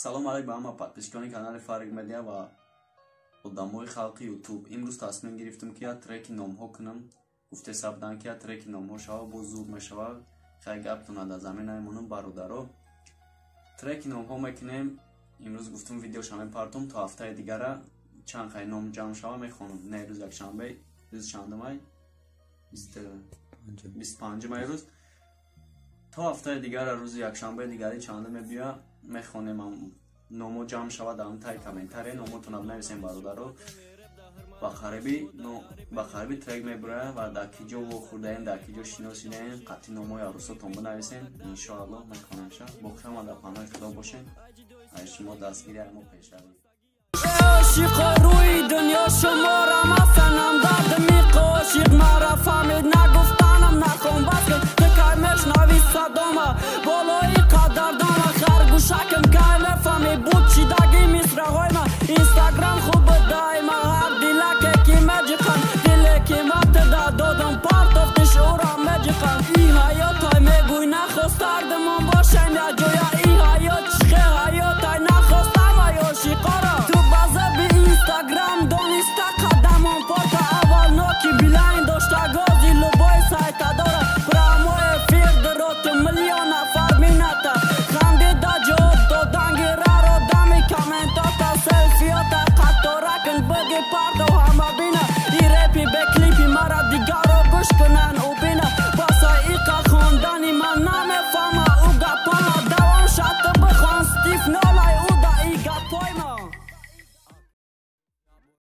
Салом алейк ба ҳама подписчикони канали Фарик Медиа ва одамои халқи Ютуб. Имрӯз тасмим гирифтем, ки як треки номҳо кунам. Гуфтеса буданд, ки як треки номҳо шава, боз зуд мешава. Хай, гаптона дар замин намемонам, бародаро. Треки номҳо мекунем. Имрӯз гуфтум, видеоша мепартум, то ҳафтаи дигара чанд хай ном ҷамъ шава, мехонам. Не, рӯз якшанбе, рӯзи чандумай? 25-умай рӯз. То ҳафтаи дигара, рӯзи якшанбеи дигари чанда мебиёя, мехонем. Номо ҷамъ шава, дар таи комментария номотона бинависем, бародаро. Ба қариби трек мебурая ва дар ки ҷо вохӯрдаем, дар ки ҷо шиносидаем, қатъи номои арӯсотон бинависем. Иншоаллоҳ, мехонемша. Боқӣ ҳама дар паноҳи Худо бошем. Ай шумо дастгири ай мо пешравӣ. Ошиқо рӯи дунё шуморанд.